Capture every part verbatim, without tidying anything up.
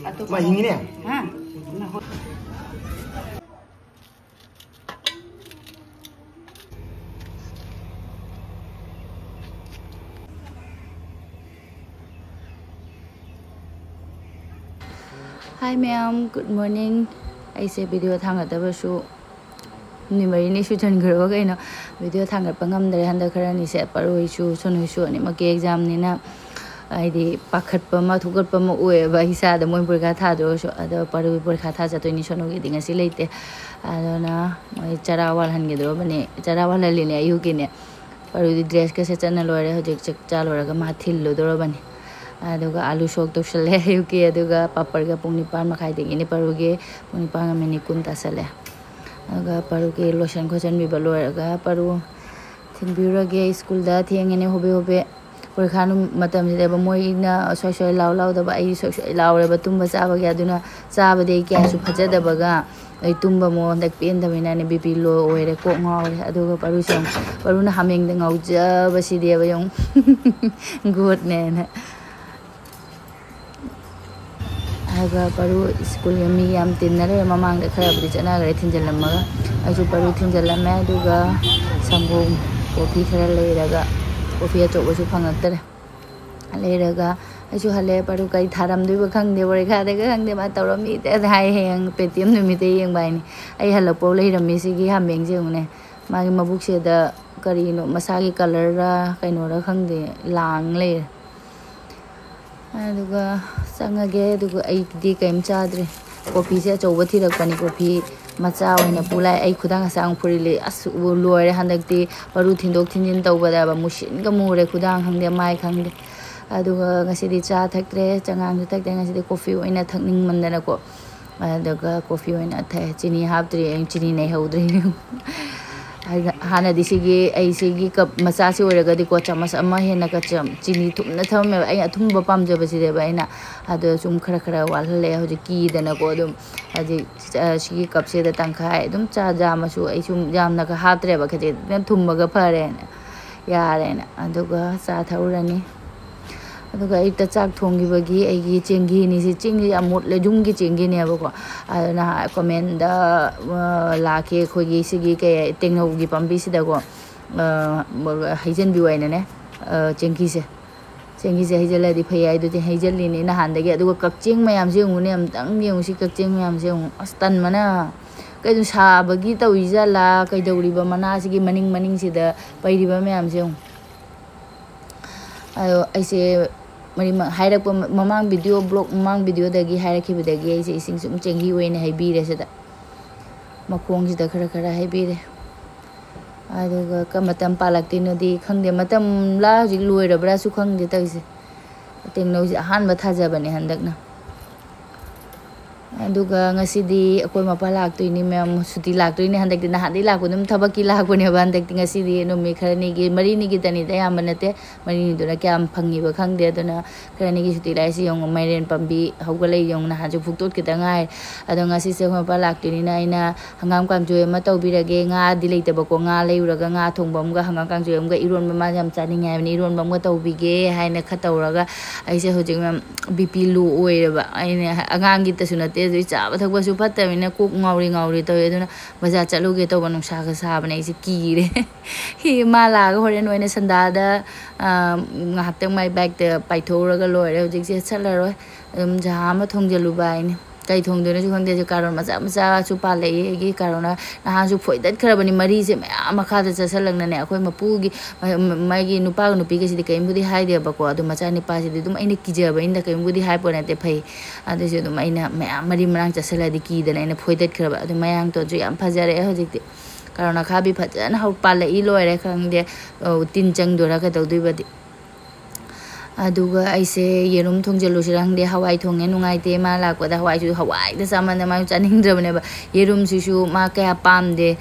ꯃꯥ ꯍꯤꯡꯉꯤꯅꯦ꯫ Hi ꯃꯌꯥꯝ, good morning꯫ ꯑꯩꯁꯦ video ꯊꯥꯡꯒꯠꯇꯕꯁꯨ ꯅꯨꯃꯤꯠ ꯃꯔꯤꯅꯤ ꯁꯨꯖꯟꯈ꯭ꯔꯕ ꯀꯩꯅꯣ꯫ Video ꯊꯥꯡꯒꯠꯄ ꯉꯝꯗ꯭ꯔꯦ ꯍꯟꯗꯛ ꯈꯔꯅꯤꯁꯦ꯫ ꯄꯔꯨ ꯍꯣꯏꯁꯨ, ꯁꯣꯅꯨ ꯍꯣꯏꯁꯨ ꯑꯅꯤꯃꯛꯀꯤ examꯅꯤꯅ, ꯍꯥꯏꯗꯤ, ꯄꯥꯈꯠꯄ ꯑꯃ ꯊꯨꯀꯠꯄ ꯑꯃ ꯑꯣꯏꯌꯦꯕ ꯏꯁꯥꯗ, ꯃꯣꯏ ꯄꯔꯤꯈꯥ ꯊꯥꯗꯣꯏꯁꯨ꯫ ꯑꯗꯣ ꯄꯔꯨꯒꯤ ꯄꯔꯤꯈꯥ ꯊꯥ ꯆꯠꯇꯣꯏꯅꯤ, ꯁꯣꯅꯨꯒꯤꯗꯤ ꯉꯁꯤ ꯂꯩꯇꯦ꯫ ꯑꯗꯨꯅ ꯃꯣꯏ ꯆꯔꯥ ꯋꯥꯜꯍꯟꯒꯗꯧꯔꯕꯅꯤ, ꯆꯔꯥ ꯋꯥꯜꯍꯜꯂꯤꯅꯦ ꯑꯌꯨꯛꯀꯤꯅꯦ꯫ ꯄꯔꯨꯗꯤ dressꯀ ꯁꯦꯠꯆꯟꯅ ꯂꯣꯏꯔꯦ꯫ ꯍꯧꯖꯤꯛ ꯆꯥꯛ ꯆꯥ ꯂꯣꯏꯔꯒ ꯃꯥ ꯊꯤꯜꯂꯨꯗꯧꯔꯕꯅꯤ꯫ ꯑꯗꯨꯒ ꯑꯥꯂꯨ ꯁꯣꯛ ꯇꯧꯁꯜꯂꯦ ꯑꯌꯨꯛꯀꯤ, ꯑꯗꯨꯒ ꯄꯥꯄꯔꯒ꯫ ꯄꯨꯡ ꯅꯤꯄꯥꯟ ꯃꯈꯥꯏꯗꯒꯤꯅꯤ ꯄꯔꯨꯒꯤ, ꯄꯨꯡ ꯅꯤꯄꯥꯟꯒ minute ꯀꯨꯟ ꯇꯥꯁꯜꯂꯦ꯫ ꯑꯗꯨꯒ ꯄꯔꯨꯒꯤ ꯂꯣꯏꯁꯟ ꯈꯣꯠꯆꯟꯕꯤꯕ ꯂꯣꯏꯔꯒ ꯄꯔꯨ ꯊꯤꯟꯕꯤꯔꯨꯔꯒꯦ ꯁ꯭ꯀꯨꯜꯗ꯫ ꯊꯦꯡꯉꯦꯅꯦ ꯍꯣꯕꯦ ꯍꯣꯕꯦ꯫ ꯄꯔꯤꯈꯥ ꯅꯨ-, ꯃꯇꯝꯁꯤꯗꯕ ꯃꯣꯏꯅ ꯁꯣꯏ ꯁꯣꯏ ꯂꯥꯎ ꯂꯥꯎꯗꯕ, ꯑꯩ ꯁꯣꯏ ꯁꯣꯏ ꯂꯥꯎꯔꯦꯕ ꯇꯨꯝꯕ ꯆꯥꯕꯒꯤ꯫ ꯑꯗꯨꯅ ꯆꯥꯕꯗꯤ ꯑꯩ ꯀꯌꯥꯁꯨ ꯐꯖꯗꯕꯒ, ꯑꯩ ꯇꯨꯝꯕ ꯃꯑꯣꯡ ꯍꯟꯗꯛ ꯄꯦꯟꯗꯕꯅꯤꯅꯅꯦ, BP low ꯑꯣꯏꯔꯦ, ꯀꯣꯛ ꯉꯥꯎꯔꯦ꯫ ꯑꯗꯨꯒ ꯄꯔꯨꯁꯦ ꯌꯦꯡꯉꯨ, ꯄꯔꯨꯅ ꯍꯥꯃꯦꯡꯗ ꯉꯥꯎꯖꯕꯁꯤꯗꯤꯕ ꯌꯦꯡꯉꯨ꯫ ꯒꯣꯠꯅꯦꯅ꯫ ꯑꯗꯨꯒ ꯄꯔꯨ ꯁ꯭ꯀꯨꯜꯒꯤ ꯃꯤ ꯌꯥꯝ ꯇꯤꯟꯅ ꯂꯩꯔꯦ, ꯃꯃꯥꯡꯗ ꯈꯔꯕꯨꯗꯤ ꯆꯠꯅꯈ꯭ꯔꯦ ꯊꯤꯟꯖꯤꯜꯂꯝꯃꯒ꯫ ꯑꯩꯁꯨ ꯄꯔꯨ ꯊꯤꯟꯖꯤꯜꯂꯝꯃꯦ꯫ ꯑꯗꯨꯒ ꯁꯪꯒꯣꯝ, coffee ꯈꯔ ꯂꯩꯔꯒ, coffee ꯑꯆꯧꯕꯁꯨ ꯐꯪꯉꯛꯇꯔꯦ꯫ ꯂꯩꯔꯒ ꯑꯩꯁꯨ ꯍꯜꯂꯛꯑꯦ꯫ ꯄꯔꯨ ꯀꯔꯤ ꯊꯥꯔꯝꯗꯣꯏꯕ ꯈꯪꯗꯦ, ꯄꯔꯤꯈꯥꯗꯒ ꯈꯪꯗꯦ꯫ ꯃꯥ ꯇꯧꯔꯝꯃꯤꯗ ꯍꯥꯏ, ꯍꯌꯦꯡ paytm ꯅꯨꯃꯤꯠꯇ ꯌꯦꯡꯕ ꯍꯥꯏꯅꯤ꯫ ꯑꯩ ꯍꯜꯂꯛꯄꯧ ꯂꯩꯔꯝꯃꯤ ꯁꯤꯒꯤ ꯍꯥꯃꯦꯡꯁꯦ ꯌꯦꯡꯉꯨꯅꯦ꯫ ꯃꯥꯒꯤ ꯃꯕꯨꯛꯁꯤꯗ ꯀꯔꯤꯅꯣ, ꯃꯁꯥꯒꯤ colourꯔ ꯀꯩꯅꯣꯔ ꯈꯪꯗꯦ, ꯂꯥꯡ ꯂꯩꯔꯦ꯫ ꯑꯗꯨꯒ ꯆꯪꯉꯒꯦ꯫ ꯑꯗꯨꯒ ꯑꯩꯗꯤ ꯀꯩꯝ ꯆꯥꯗ꯭ꯔꯤ꯫ Coffeeꯁꯦ ꯑꯆꯧꯕ ꯊꯤꯔꯛꯄꯅꯤ, coffee ꯃꯆꯥ ꯑꯣꯏꯅ ꯄꯨ ꯂꯥꯛꯑꯦ꯫ ꯑꯩ ꯈꯨꯗꯥꯡ ꯑꯁꯥꯡ ꯐꯨꯔꯤꯠ ꯂꯤ-, ꯑꯁ, ꯎ, ꯂꯣꯏꯔꯦ ꯍꯟꯗꯛꯇꯤ꯫ ꯄꯔꯨ ꯊꯤꯟꯗꯣꯛ ꯊꯤꯟꯖꯤꯟ ꯇꯧꯕꯗꯕ ꯃꯨꯁꯤꯟꯒ ꯃꯨꯔꯦ, ꯈꯨꯗꯥꯡ ꯈꯪꯗꯦ, ꯃꯥꯏ ꯈꯪꯗꯦ꯫ ꯑꯗꯨꯒ ꯉꯁꯤꯗꯤ ꯆꯥ ꯊꯛꯇ꯭ꯔꯦ, ꯆꯉꯥꯡꯁꯨ ꯊꯛꯇ꯭ꯔꯦ꯫ ꯉꯁꯤꯗꯤ coffee ꯑꯣꯏꯅ ꯊꯛꯅꯤꯡꯃꯟꯗꯅꯀꯣ꯫ ꯑꯗꯨꯒ coffee ꯑꯣꯏꯅ ꯊꯛꯑꯦ꯫ ꯆꯤꯅꯤ ꯍꯥꯞꯇ꯭ꯔꯤ, ꯑꯩ ꯆꯤꯅꯤ ꯅꯩꯍꯧꯗ꯭ꯔꯤ꯫ ꯍꯥꯏꯗ-, ꯍꯥꯟꯅꯗꯤ ꯁꯤꯒꯤ, ꯑꯩ ꯁꯤꯒꯤ cup ꯃꯆꯥꯁꯤ ꯑꯣꯏꯔꯒꯗꯤꯀꯣ, ꯆꯥꯃꯁ ꯑꯃ ꯍꯦꯟꯅꯒ ꯆꯝ-, ꯆꯤꯅꯤ ꯊꯨꯝꯅ ꯊꯝꯃꯝꯃꯦꯕ꯫ ꯑꯩ ꯑꯊꯨꯝꯕ ꯄꯥꯝꯖꯕꯁꯤꯗꯕ ꯑꯩꯅ꯫ ꯑꯗꯣ ꯁꯨꯝ ꯈꯔ ꯈꯔ ꯋꯥꯠꯍꯜꯂꯦ ꯍꯧꯖꯤꯛ ꯀꯤꯗꯅꯀꯣ꯫ ꯑꯗꯨꯝ ꯍꯧꯖꯤꯛ, ꯑ, ꯁꯤꯒꯤ cupꯁꯤꯗ ꯇꯪꯈꯥꯏ ꯑꯗꯨꯝ ꯆꯥ, ꯌꯥꯝꯃꯁꯨ ꯑꯩ ꯁꯨꯝ ꯌꯥꯝꯅꯒ ꯍꯥꯞꯇ꯭ꯔꯦꯕ, ꯈꯖꯤꯛ ꯊꯨꯝꯃꯒ ꯐꯔꯦꯅ, ꯌꯥꯔꯦꯅ꯫ ꯑꯗꯨꯒ ꯆꯥ ꯊꯛꯎꯔꯅꯤ꯫ ꯑꯗꯨꯒ ꯑꯌꯨꯛꯇ ꯆꯥꯛ ꯊꯣꯡꯈꯤꯕꯒꯤ ꯑꯩꯒꯤ ꯆꯦꯡꯒꯤꯅꯤ, ꯁꯤ ꯆꯦꯡꯁꯤ ꯌꯥꯝ ꯃꯣꯠꯂꯦ, ꯌꯨꯝꯒꯤ ꯆꯦꯡꯒꯤꯅꯦꯕꯀꯣ꯫ ꯑꯗꯨꯅ ꯀꯣꯃꯦꯟꯗ, ꯑ, ꯂꯥꯛꯈꯤ ꯑꯩꯈꯣꯏꯒꯤ ꯁꯤꯒꯤ ꯀꯩ, ꯇꯦꯡꯅꯧꯒꯤ ꯄꯥꯝꯕꯤꯁꯤꯗꯀꯣ, ꯑ, ꯍꯩꯖꯤꯟꯕꯤꯌꯨ ꯍꯥꯏꯅꯅꯦ, ꯑ, ꯆꯦꯡꯀꯤꯁꯦ꯫ ꯆꯦꯡꯀꯤꯁꯦ ꯍꯩꯖꯤꯜꯂꯗꯤ ꯐꯩ ꯍꯥꯏꯗꯨꯗꯤ ꯍꯩꯖꯤꯜꯂꯤꯅꯤ ꯅꯍꯥꯟꯗꯒꯤ꯫ ꯑꯗꯨꯒ ꯀꯛꯆꯦꯡ ꯃꯌꯥꯝꯁꯦ ꯌꯦꯡꯉꯨꯅꯦ, ꯑꯝꯇꯪ ꯌꯦꯡꯉꯨꯁꯤ ꯀꯛꯆꯦꯡ ꯃꯌꯥꯝꯁꯦ ꯌꯦꯡꯉꯨ꯫ ꯑꯁ, ꯇꯟꯕꯅ꯫ ꯀꯩꯅꯣ, ꯁꯥꯕꯒꯤ ꯇꯧꯔꯤ ꯖꯥꯠꯂꯥ, ꯀꯩꯗꯧꯔꯤꯕ, ꯃꯅꯥꯁꯤꯒꯤ ꯃꯅꯤꯡ ꯃꯅꯤꯡꯁꯤꯗ ꯄꯩꯔꯤꯕ ꯃꯌꯥꯝꯁꯦ ꯌꯦꯡꯉꯨ꯫ ꯑꯗꯣ ꯑꯩꯁꯦ ꯃꯔꯤ ꯃ-, ꯍꯥꯏꯔꯛꯄ ꯃ-, ꯃꯃꯥꯡ ꯚꯤꯗꯤꯑꯣ, ꯕ꯭ꯂꯣꯛ ꯃꯃꯥꯡ ꯚꯤꯗꯤꯑꯣꯗꯒꯤ ꯍꯥꯏꯔꯛꯈꯤꯕꯗꯒꯤ ꯑꯩꯁꯦ ꯏꯁꯤꯡ ꯁꯨꯝ ꯆꯦꯡꯍꯤ ꯑꯣꯏꯅ ꯍꯩꯕꯤꯔꯦ ꯁꯤꯗ꯫ ꯃꯈꯣꯡꯁꯤꯗ ꯈꯔ ꯈꯔ ꯍꯩꯕꯤꯔꯦ꯫ ꯑꯗꯨꯒ ꯀ-, ꯃꯇꯝ ꯄꯥꯜꯂꯛꯇꯣꯏꯅꯣꯗꯤ ꯈꯪꯗꯦ꯫ ꯃꯇꯝꯂꯥ ꯍꯧꯖꯤꯛ ꯂꯣꯏꯔꯕ꯭ꯔꯥꯁꯨ ꯈꯪꯗꯦ ꯇꯧꯔꯤꯁꯦ꯫ ꯇꯦꯡꯅꯧꯁꯦ ꯑꯍꯥꯟꯕ ꯊꯥꯖꯕꯅꯦ ꯍꯟꯗꯛꯅ꯫ ꯑꯗꯨꯒ ꯉꯁꯤꯗꯤ ꯑꯩꯈꯣꯏ ꯃꯄꯥ ꯂꯥꯛꯇꯣꯏꯅꯤ ꯃꯌꯥꯝ, ꯁꯨꯇꯤ ꯂꯥꯛꯇꯣꯏꯅꯤ ꯍꯟꯗꯛꯇꯤ꯫ ꯅꯍꯥꯟꯗꯤ ꯂꯥꯛꯄ ꯑꯗꯨꯝ ꯊꯕꯛꯀꯤ ꯂꯥꯛꯄꯅꯦꯕ, ꯍꯟꯗꯛꯇꯤ ꯉꯁꯤꯗꯤ ꯅꯨꯃꯤꯠ ꯈꯔꯅꯤꯒꯤ, ꯃꯔꯤꯅꯤꯒꯤꯗꯅꯤꯗ ꯑꯌꯥꯝꯕ ꯅꯠꯇꯦ, ꯃꯔꯤꯅꯤꯗꯨꯅ ꯀꯌꯥꯝ ꯐꯪꯉꯤꯕ ꯈꯪꯗꯦ꯫ ꯑꯗꯨꯅ ꯈꯔꯅꯤꯒꯤ ꯁꯨꯇꯤ ꯂꯥꯛꯏꯁꯤ ꯌꯦꯡꯉꯨ, ꯃꯥꯏꯔꯦꯟ ꯄꯥꯝꯕꯤ ꯍꯧꯒꯠꯂꯛꯏ ꯌꯦꯡꯉꯨ, ꯅꯍꯥꯟꯁꯨ ꯐꯨꯛꯇꯣꯛꯈꯤꯗ ꯉꯥꯏ꯫ ꯑꯗꯣ ꯉꯁꯤꯁꯦ ꯑꯩꯈꯣꯏ ꯃꯄꯥ ꯂꯥꯛꯇꯣꯏꯅꯤꯅ ꯑꯩꯅ ꯍꯪꯒꯥꯝ ꯀꯥꯡꯁꯣꯏ ꯑꯃ ꯇꯧꯕꯤꯔꯒꯦ꯫ ꯉꯥꯗꯤ ꯂꯩꯇꯕꯀꯣ, ꯉꯥ ꯂꯩꯔꯨꯔꯒ ꯉꯥ ꯊꯣꯡꯕ ꯑꯃꯒ ꯍꯪꯒꯥꯝ ꯀꯥꯡꯁꯣꯏ ꯑꯃꯒ, ꯏꯔꯣꯟꯕ ꯃꯥ ꯌꯥꯝ ꯆꯥꯅꯤꯡꯉꯦ ꯍꯥꯏꯕꯅꯤ, ꯏꯔꯣꯟꯕ ꯑꯃꯒ ꯇꯧꯕꯤꯒꯦ ꯍꯥꯏꯅ ꯈꯔ ꯇꯧꯔꯒ ꯑꯩꯁꯦ ꯍꯧꯖꯤꯛ ꯃꯌꯥꯝ ꯕꯤ ꯄꯤ ꯂꯣ ꯑꯣꯏꯔꯦꯕ꯫ ꯑꯩꯅ ꯑꯉꯥꯡꯒꯤꯇꯁꯨ ꯅꯠꯇꯦ, ꯑꯗꯨ ꯆꯥꯕ ꯊꯛꯄꯁꯨ ꯐꯠꯇꯕꯅꯤꯅ ꯀꯣꯛ ꯉꯥꯎꯔꯤ ꯉꯥꯎꯔꯤ ꯇꯧꯋꯦ꯫ ꯑꯗꯨꯅ ꯕꯖꯥꯔ ꯆꯠꯂꯨꯒꯦ ꯇꯧꯕ, ꯅꯨꯡꯁꯥꯒ ꯁꯥꯕꯅꯦ, ꯑꯩꯁꯦ ꯀꯤꯔꯦ꯫ ꯍꯤ, ꯃꯥ ꯂꯥꯛꯑꯒ ꯍꯣꯔꯦꯟ ꯑꯣꯏꯅ ꯁꯟꯗꯥꯗ, ꯑ, ꯉꯥꯏꯍꯥꯛꯇꯪ ꯃꯥꯏ ꯕꯥꯏꯛꯇ ꯄꯥꯏꯊꯣꯛꯎꯔꯒ ꯂꯣꯏꯔꯦ꯫ ꯍꯧꯖꯤꯛꯁꯦ ꯆꯠꯂꯔꯣꯏ꯫ ꯑꯗꯨꯝ ꯖꯍꯥ ꯑꯃ ꯊꯣꯡꯖꯜꯂꯨꯕ ꯍꯥꯏꯅꯤ꯫ ꯀꯩ ꯊꯣꯡꯗꯣꯏꯅꯣꯁꯨ ꯈꯪꯗꯦ꯫ ꯑꯗꯨ ꯀꯥꯔꯣꯟ ꯃꯆꯥ ꯃꯆꯥꯁꯨ ꯄꯥꯜꯂꯛꯏ꯫ ꯑꯩꯒꯤ ꯀꯥꯔꯣꯟꯅ ꯅꯍꯥꯟꯁꯨ ꯐꯣꯏꯗꯠꯈ꯭ꯔꯕꯅꯤ, ꯃꯔꯤꯁꯦ ꯃꯌꯥꯝ ꯃꯈꯥꯗ ꯆꯠꯁꯜꯂꯛꯅꯅꯦ꯫ ꯑꯩꯈꯣꯏ ꯃꯄꯨꯒꯤ, ꯃ-, ꯃ-, ꯃꯥꯒꯤ ꯅꯨꯄꯥꯒ ꯅꯨꯄꯤꯒꯁꯤꯗꯤ ꯀꯔꯤꯝꯕꯨꯗꯤ ꯍꯥꯏꯗꯦꯕꯀꯣ, ꯑꯗꯨ ꯃꯆꯥꯅꯤꯄꯥꯁꯤꯗꯤ ꯑꯗꯨꯝ ꯑꯩꯅ ꯀꯤꯖꯕ, ꯑꯩꯅ ꯀꯔꯤꯝꯕꯨꯗꯤ ꯍꯥꯏꯄꯣ ꯅꯠꯇꯦ, ꯐꯩ꯫ ꯑꯗꯨꯁꯨ ꯑꯗꯨꯝ ꯑꯩꯅ ꯃꯌꯥꯝ ꯃꯔꯤ ꯃꯔꯥꯡ ꯆꯠꯁꯜꯂꯛꯑꯗꯤ ꯀꯤꯗꯅ ꯑꯩꯅ ꯐꯣꯏꯗꯠꯈ꯭ꯔꯕ꯫ ꯑꯗꯨ ꯃꯌꯥꯡꯇꯣꯟꯁꯨ ꯌꯥꯝ ꯐꯖꯔꯛꯑꯦ ꯍꯧꯖꯤꯛꯇꯤ꯫ ꯀꯥꯔꯣꯟ ꯑꯈꯥꯕꯤ ꯐꯖꯅ ꯍꯧ-, ꯄꯥꯜꯂꯛꯏ, ꯂꯣꯏꯔꯦ ꯈꯪꯗꯦ꯫ ꯑꯧ, ꯇꯤꯟ ꯆꯪꯗꯣꯏꯔꯥ ꯀꯩꯗꯧꯗꯣꯏꯕꯗꯤ꯫ ꯑꯗꯨꯒ ꯑꯩꯁꯦ ꯌꯦꯔꯨꯝ ꯊꯣꯡꯖꯤꯜꯂꯨꯁꯤꯔ ꯈꯪꯗꯦ꯫ ꯍꯋꯥꯏ ꯊꯣꯡꯉꯦ ꯅꯨꯡꯉꯥꯏꯇꯦ꯫ ꯃꯥ ꯂꯥꯛꯄꯗ ꯍꯋꯥꯏꯁꯨ ꯍꯋꯥꯏꯗ ꯆꯥꯃꯟꯗꯅ ꯃꯥꯁꯨ ꯆꯥꯅꯤꯡꯗ꯭ꯔꯕꯅꯦꯕ꯫ ꯌꯦꯔꯨꯝꯁꯤꯁꯨ ꯃꯥ ꯀꯌꯥ ꯄꯥꯝꯗꯦ꯫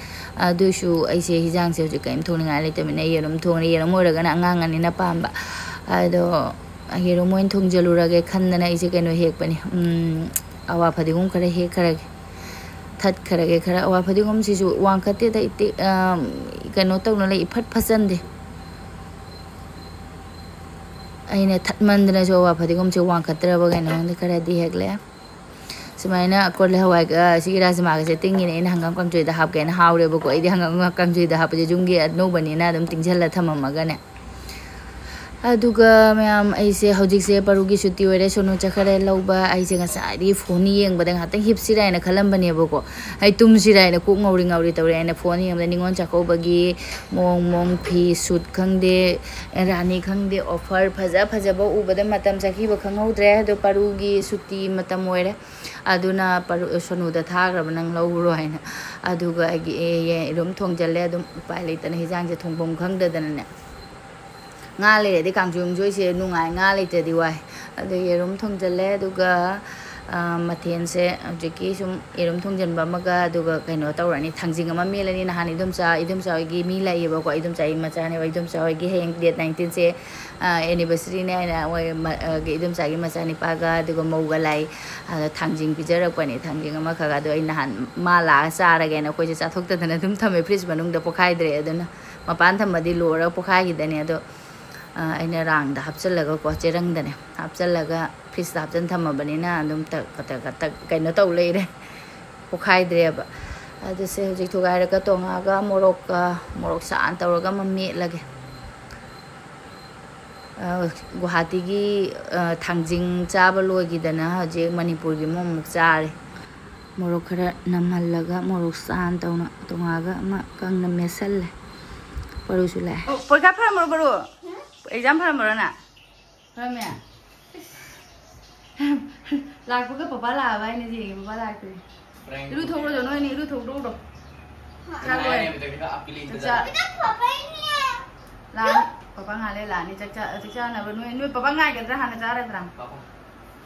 ꯑꯗꯨꯏꯁꯨ ꯑꯩꯁꯦ ꯍꯤꯟꯖꯥꯡꯁꯦ ꯍꯧꯖꯤꯛ ꯀꯔꯤꯝ ꯊꯣꯡꯅꯤꯡꯉꯥꯏ ꯂꯩꯇꯕꯅꯤꯅ ꯌꯦꯔꯨꯝ ꯊꯣꯡꯉꯦ꯫ ꯌꯦꯔꯨꯝ ꯑꯣꯏꯔꯒꯅ ꯑꯉꯥꯡ ꯑꯅꯤꯅ ꯄꯥꯝꯕ꯫ ꯑꯗꯣ ꯌꯦꯔꯨꯝ ꯑꯣꯏꯅ ꯊꯣꯡꯖꯤꯜꯂꯨꯔꯒꯦ ꯈꯟꯗꯅ ꯑꯩꯁꯦ ꯀꯩꯅꯣ ꯍꯦꯛꯄꯅꯦ꯫ ꯎꯝ, ꯑꯋꯥ ꯐꯗꯤꯒꯣꯝ ꯈꯔ ꯍꯦꯛꯈ꯭ꯔꯒꯦ꯫ ꯊꯠꯈ꯭ꯔꯒꯦ ꯈꯔ꯫ ꯑꯋꯥ ꯐꯗꯤꯒꯣꯝꯁꯤꯁꯨ ꯋꯥꯡꯈꯠꯇꯦꯗ, ꯏꯇꯦꯛ-, ꯑ, ꯀꯩꯅꯣ ꯇꯧꯅ ꯂꯩ, ꯏꯐꯠ ꯐꯠꯆꯟꯗꯦ꯫ ꯑꯩꯅ ꯊꯠꯃꯟꯗꯅꯁꯨ ꯑꯋꯥ ꯐꯗꯤꯒꯣꯝꯁꯦ ꯋꯥꯡꯈꯠꯇ꯭ꯔꯕ ꯀꯩꯅꯣ ꯈꯪꯗꯦ, ꯈꯔꯗꯤ ꯍꯦꯛꯂꯦ꯫ ꯁꯨꯃꯥꯏꯅ ꯀꯣꯜꯂꯤ ꯍꯋꯥꯏꯒ ꯁꯤꯒꯤ ꯔꯥꯖꯃꯥꯒꯁꯦ ꯇꯤꯡꯉꯤꯅꯦ꯫ ꯑꯩꯅ ꯍꯪꯒꯥꯝ ꯀꯥꯡꯁꯣꯏꯗ ꯍꯥꯞꯀꯦꯅ, ꯍꯥꯎꯔꯦꯕꯀꯣ꯫ ꯑꯩꯗꯤ ꯍꯪꯒꯥꯝ ꯀꯥꯡꯁꯣꯏꯗ ꯍꯥꯞꯄꯁꯦ ꯌꯨꯝꯒꯤ ꯑꯅꯧꯕꯅꯤꯅ ꯑꯗꯨꯝ ꯇꯤꯡꯁꯤꯜꯂ ꯊꯝꯃꯝꯃꯒꯅꯦ꯫ ꯑꯗꯨꯒ ꯃꯌꯥꯝ, ꯑꯩꯁꯦ ꯍꯧꯖꯤꯛꯁꯦ ꯄꯔꯨꯒꯤ ꯁꯨꯇꯤ ꯑꯣꯏꯔꯦ꯫ ꯁꯣꯅꯨ ꯆꯠꯈ꯭ꯔꯦ ꯂꯧꯕ꯫ ꯑꯩꯁꯦ ꯉꯁꯥꯏꯗꯒꯤ ꯐꯣꯟ ꯌꯦꯡꯕꯗ ꯉꯥꯏꯍꯥꯛꯇꯪ ꯍꯤꯞꯁꯤꯔꯥ ꯍꯥꯏꯅ ꯈꯜꯂꯝꯕꯅꯦꯕꯀꯣ꯫ ꯑꯩ ꯇꯨꯝꯁꯤꯔꯥ ꯍꯥꯏꯅ ꯀꯣꯛ ꯉꯧꯔꯤ ꯉꯧꯔꯤ ꯇꯧꯔꯦ꯫ ꯑꯩꯅ ꯐꯣꯟ ꯌꯦꯡꯕꯗ ꯅꯤꯉꯣꯜ ꯆꯥꯛꯀꯧꯕꯒꯤ ꯃꯑꯣꯡ ꯃꯑꯣꯡ ꯐꯤ ꯁꯨꯠ ꯈꯪꯗꯦ, ꯔꯥꯅꯤ ꯈꯪꯗꯦ, ꯑꯣꯐꯔ ꯐꯖ ꯐꯖꯕ ꯎꯕꯗ ꯃꯇꯝ ꯆꯠꯈꯤꯕ ꯈꯪꯍꯧꯗ꯭ꯔꯦ꯫ ꯑꯗꯣ ꯄꯔꯨꯒꯤ ꯁꯨꯇꯤ ꯃꯇꯝ ꯑꯣꯏꯔꯦ꯫ ꯑꯗꯨꯅ ꯄꯔꯨ-, ꯁꯣꯅꯨꯗ ꯊꯥꯈ꯭ꯔꯕ, "ꯅꯪ ꯂꯧꯔꯨꯔꯣ" ꯍꯥꯏꯅ꯫ ꯑꯗꯨꯒ ꯑꯩꯒꯤ ꯑꯦ, ꯌꯦꯔꯨꯝ ꯊꯣꯡꯖꯜꯂꯦ꯫ ꯑꯗꯨꯝ ꯎꯄꯥꯏ ꯂꯩꯇꯅ ꯍꯤꯟꯖꯥꯡꯁꯦ ꯊꯣꯡꯐꯝ ꯈꯪꯗꯗꯅꯅꯦ꯫ ꯉꯥ ꯂꯩꯔꯗꯤ ꯀꯥꯡꯁꯣꯏ ꯅꯨꯡꯁꯣꯏꯁꯦ ꯅꯨꯡꯉꯥꯏ, ꯉꯥ ꯂꯩꯇ꯭ꯔꯗꯤ ꯋꯥꯏ꯫ ꯑꯗꯨ ꯌꯦꯔꯨꯝ ꯊꯣꯡꯖꯜꯂꯦ꯫ ꯑꯗꯨꯒ, ꯑ, ꯃꯊꯦꯜꯁꯦ ꯍꯧꯖꯤꯛꯀꯤ ꯁꯨꯝ ꯌꯦꯔꯨꯝ ꯊꯣꯡꯖꯟꯕ ꯑꯃꯒ, ꯑꯗꯨꯒ ꯀꯩꯅꯣ ꯇꯧꯔꯅꯤ, ꯊꯥꯡꯖꯤꯡ ꯑꯃ ꯃꯦꯠꯂꯅꯤ꯫ ꯅꯍꯥꯟ ꯏꯗꯣꯝꯆꯥ, ꯏꯗꯣꯝꯆꯥ ꯍꯣꯏꯒꯤ ꯃꯤ ꯂꯥꯛꯏꯌꯦꯕꯀꯣ, ꯏꯗꯣꯝꯆꯥꯒꯤ ꯃꯆꯥꯅꯦꯕ꯫ ꯏꯗꯣꯝꯆꯥ ꯍꯣꯏꯒꯤ ꯍꯌꯦꯡ date nineteenꯁꯦ, ꯑ, anniversaryꯅꯦ ꯍꯥꯏꯅ ꯃꯣꯏ ꯃ-, ꯑ, ꯏꯗꯣꯝꯆꯥꯒꯤ ꯃꯆꯥꯅꯤꯄꯥꯒ ꯑꯗꯨꯒ ꯃꯧꯒ ꯂꯥꯛꯏ꯫ ꯑꯗ ꯊꯥꯡꯖꯤꯡ ꯄꯤꯖꯔꯛꯄꯅꯦ, ꯊꯥꯡꯖꯤꯡ ꯑꯃꯈꯛ꯫ ꯑꯗꯣ ꯑꯩ ꯅꯍꯥꯟ ꯃꯥ ꯂꯥꯛꯑ ꯆꯥꯔꯒꯦꯅ ꯑꯩꯈꯣꯏꯁꯦ ꯆꯥꯊꯣꯛꯇꯗꯅ ꯑꯗꯨꯝ ꯊꯝꯃꯦ fridge ꯃꯅꯨꯡꯗ, ꯄꯣꯛꯈꯥꯏꯗ꯭ꯔꯦ꯫ ꯑꯗꯨꯅ ꯃꯄꯥꯟ ꯊꯝꯃꯗꯤ ꯂꯣꯏꯔꯒ ꯄꯣꯛꯈꯥꯏꯈꯤꯗꯅꯤ꯫ ꯑꯗꯣ, ꯑ, ꯑꯩꯅ ꯔꯥꯡꯗ ꯍꯥꯞꯆꯜꯂꯒꯀꯣ, ꯆꯦꯔꯪꯗꯅꯦ ꯍꯥꯞꯆꯜꯂꯒ fridgeꯇ ꯍꯥꯞꯆꯟ ꯊꯝꯃꯕꯅꯤꯅ ꯑꯗꯨꯝ ꯇꯛ ꯇꯛ ꯇꯛ ꯀꯩꯅꯣ ꯇꯧ ꯂꯩꯔꯦ, ꯄꯣꯛꯈꯥꯏꯗ꯭ꯔꯦꯕ꯫ ꯑꯗꯨꯁꯦ ꯍꯧꯖꯤꯛ ꯊꯨꯒꯥꯏꯔꯒ ꯇꯣꯉꯥꯒ ꯃꯣꯔꯣꯛꯀ, ꯃꯣꯔꯣꯛ ꯁꯥꯅ ꯇꯧꯔꯒ ꯑꯃ ꯃꯦꯠꯂꯒꯦ꯫ ꯑ, ꯒꯨꯍꯥꯇꯤꯒꯤ, ꯑ, ꯊꯥꯡꯖꯤꯡ ꯆꯥꯕ ꯂꯣꯏꯈꯤꯗꯅ ꯍꯧꯖꯤꯛ ꯃꯅꯤꯄꯨꯔꯒꯤ ꯑꯃꯃꯨꯛ ꯆꯥꯔꯦ꯫ ꯃꯣꯔꯣꯛ ꯈꯔ ꯅꯝꯍꯜꯂꯒ ꯃꯣꯔꯣꯛ ꯁꯥꯅ ꯇꯧꯅ ꯇꯣꯉꯥꯒ ꯑꯃ ꯀꯪꯅ ꯃꯦꯠꯁꯜꯂꯦ꯫ ꯄꯔꯨꯁꯨ ꯂꯥꯛꯑꯦ꯫ ꯑꯣ, ꯄꯔꯤꯈꯥ ꯐꯔꯝꯕ꯭ꯔꯣ, ꯄꯔꯨ? Exam ꯐꯔꯝꯕ꯭ꯔꯣ ꯅꯪ? ꯐꯔꯝꯃꯦ꯫ ꯂꯥꯛꯄꯒ ꯄꯄꯥ ꯂꯥꯛꯑꯕ ꯍꯥꯏꯅ ꯌꯦꯡꯉꯦ, ꯄꯄꯥ ꯂꯥꯛꯇ꯭ꯔꯤ꯫ Prank ꯏꯔꯨ ꯊꯣꯛꯎꯔꯣ, ꯅꯣꯏꯅꯤ ꯏꯔꯨ ꯊꯣꯛꯎꯔꯣ꯫ ꯆꯥꯛ ꯂꯣꯏꯔꯦ꯫ ꯉꯥꯏꯅꯦ, ꯃꯇꯝꯁꯤꯗ ꯑꯞꯄꯤ ꯂꯩꯇ ꯆꯥꯛ ꯆꯥ-, ꯆꯥꯔꯦ꯫ ꯂꯥꯛꯑꯅꯤ꯫ ꯄꯄꯥ ꯉꯥꯏꯍꯥꯛ ꯂꯩꯔ ꯂꯥꯛꯑꯅꯤ꯫ ꯆꯥꯛ ꯆꯥ-, ꯆꯥꯛ ꯆꯥꯅꯕ ꯅꯣꯏ, ꯅꯣꯏ ꯄꯄꯥ ꯉꯥꯏꯒꯗ꯭ꯔꯥ ꯍꯥꯟꯅ ꯆꯥꯔꯗ꯭ꯔꯥ? ꯄꯄꯥ꯫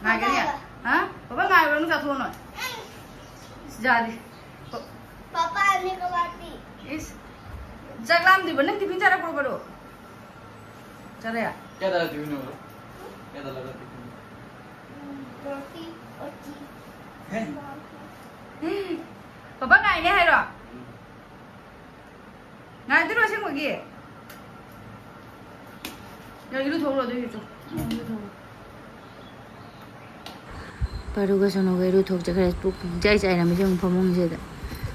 ꯉꯥꯏꯒꯅꯤ? ꯍꯥ? ꯄꯄꯥ ꯉꯥꯏꯕ꯭ꯔꯣ? ꯅꯪ ꯆꯥꯊꯣꯛꯑꯣ ꯅꯣꯏ꯫ ꯌꯥꯗꯦ꯫ ꯄ-, ꯄꯄꯥ ꯑꯅꯤ ꯀꯕꯥꯇꯤ꯫ ꯏꯁ꯫ ꯆꯥꯛ ꯂꯥꯝꯗ꯭ꯔꯤꯕꯣ? ꯅꯪ tiffin ꯆꯥꯔꯛꯄ꯭ꯔꯣ, ꯕꯔꯣ? ꯆꯥꯔꯦ? ꯀꯌꯥꯗ tiffin ꯑꯣꯏꯕ? ꯀꯌꯥꯗ ꯂꯧꯕ tiffin? ꯎꯝ, ꯐꯣꯔꯇꯤ, ꯐꯣꯔꯇꯤ꯫ ꯍꯦ? ꯄꯄꯥ ꯉꯥꯏꯅꯦ ꯍꯥꯏꯔꯣ? ꯎꯝ꯫ ꯉꯥꯏꯗꯣꯏꯔꯣ ꯑꯁꯦꯡꯕꯒꯤ? ꯅꯪ ꯏꯔꯨꯊꯣꯛꯎꯔꯣ, ꯑꯗꯨ ꯏꯔꯨꯊꯣꯛ-, ꯅꯪ ꯏꯔꯨꯊꯣꯛꯎꯔꯣ꯫ ꯄꯥꯔꯨꯒ ꯁꯣꯅꯨꯒ ꯏꯔꯨꯊꯣꯛꯆꯈ꯭ꯔꯦ꯫ ꯄꯨꯛ ꯄꯨꯡꯆꯥꯏ ꯆꯥꯏꯔꯝꯃꯤꯁꯦ ꯑꯃꯨꯛ ꯐꯃꯨꯡꯁꯤꯗ꯫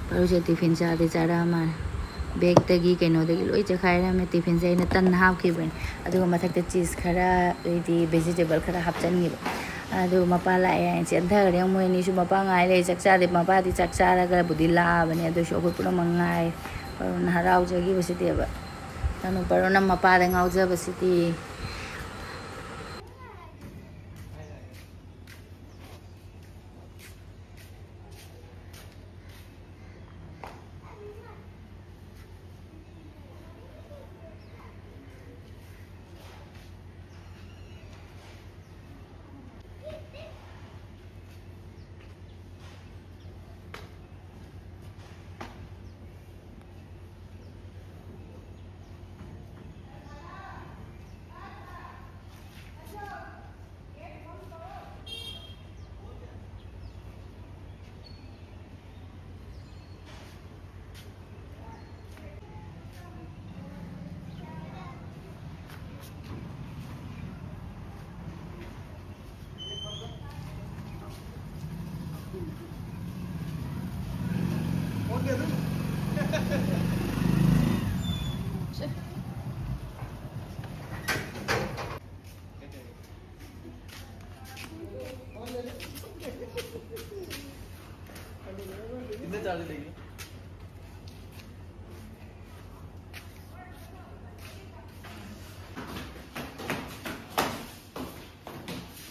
ꯄꯥꯔꯨꯁꯦ ꯇꯤꯐꯤꯟ ꯆꯥꯗꯤ ꯆꯥꯔꯛꯑ ꯃꯥꯜꯂꯦ꯫ ꯕꯦꯛꯇꯒꯤ ꯀꯩꯅꯣꯗꯒꯤ ꯂꯣꯏ ꯆꯦꯈꯥꯏꯔꯝꯃꯦ꯫ ꯇꯤꯐꯤꯟꯁꯦ ꯑꯩꯅ ꯇꯟ ꯍꯥꯞꯈꯤꯕꯅꯦ꯫ ꯑꯗꯨꯒ ꯃꯊꯛꯇ ꯆꯤꯁ ꯈꯔ, ꯑꯗꯩꯗꯤ ꯚꯦꯖꯤꯇꯦꯕꯜ ꯈꯔ ꯍꯥꯞꯆꯤꯟꯈꯤꯕ꯫ ꯑꯗꯨ ꯃꯄꯥ ꯂꯥꯛꯑꯦ ꯍꯥꯏꯅ ꯆꯦꯟꯊꯈ꯭ꯔꯦ꯫ ꯃꯣꯏ ꯑꯅꯤꯁꯨ ꯃꯄꯥ ꯉꯥꯏ ꯂꯩ꯫ ꯆꯥꯛ ꯆꯥꯗꯦ꯫ ꯃꯄꯥꯗꯤ ꯆꯥꯛ ꯆꯥꯔꯒꯕꯨꯗꯤ ꯂꯥꯛꯑꯕꯅꯦ꯫ ꯑꯗꯨꯁꯨ ꯑꯩꯈꯣꯏ ꯄꯨꯝꯅꯃꯛ ꯉꯥꯏ꯫ ꯄꯥꯔꯨꯅ ꯍꯔꯥꯎꯖꯈꯤꯕꯁꯤꯗꯤꯕ꯫ ꯇꯅꯨ ꯄꯥꯔꯨꯅ ꯃꯄꯥꯗ ꯉꯥꯎꯖꯕꯁꯤꯗꯤ꯫